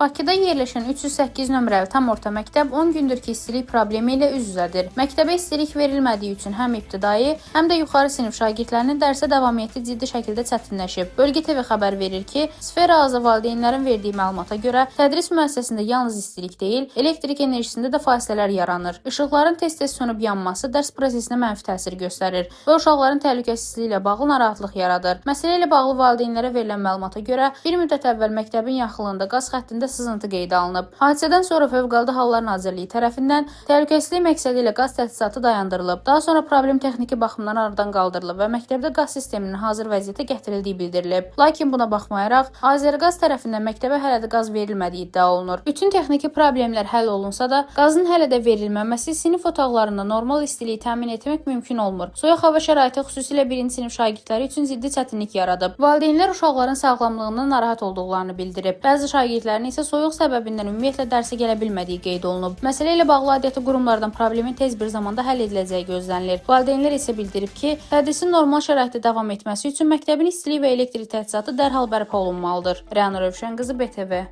Bakıda yerləşən 308 nömrəli tam orta məktəb 10 gündür ki, istilik problemi ilə üz-üzədir. Məktəbə istilik verilmədiyi üçün həm ibtidai, həm də yuxarı sinif şagirdlərinin dərsə davamiyyəti ciddi şəkildə çətinləşib. Bölgə TV xəbər verir ki, Sfera azı valideynlərin verdiyi məlumata görə tədris müəssisəsində yalnız istilik deyil, elektrik enerjisində də fasilələr yaranır. İşıqların tez-tez sönüb yanması dərs prosesinə mənfi təsir göstərir və uşaqların təhlükəsizliyi ilə bağlı narahatlıq yaradır. Məsələ ilə bağlı valideynlərə verilən məlumata görə bir müddət əvvəl məktəbin yaxınlığında qaz xəttində sızıntı qeydə alınıb. Hadisədən sonra Fövqəladə Hallar Nazirliyi tərəfindən təhlükəsizlik məqsədi ilə qaz təchizatı dayandırılıb. Daha sonra problem texniki baxımdan aradan qaldırılıb və məktəbdə qaz sisteminin hazır vəziyyətə gətirildiyi bildirilib. Lakin buna baxmayaraq, Azərqaz tərəfindən məktəbə hələ də qaz verilmədiyi iddia olunur. Bütün texniki problemlər həll olunsa da, qazın hələ də verilməməsi sinif otaqlarında normal istiliyi təmin etmək mümkün olmur. Soyuq hava şəraiti xüsusilə birinci sinif şagirdləri üçün ciddi çətinlik yaradıb. Valideynlər uşaqların sağlamlığından narahat olduqlarını bildirib. Bəzi şagirdlərin isə soyuq səbəbindən ümumiyyətlə dərsə gələ bilmədiyi qeyd olunub. Məsələ ilə bağlı aidiyyatı qurumlardan problemin tez bir zamanda həll ediləcəyi gözlənilir. Valideynlər isə bildirib ki, tədrisin normal şəraitdə davam etməsi üçün məktəbin istilik və elektrik təchizatı dərhal bərpa olunmalıdır. Rəna Rövşən qızı, BTV.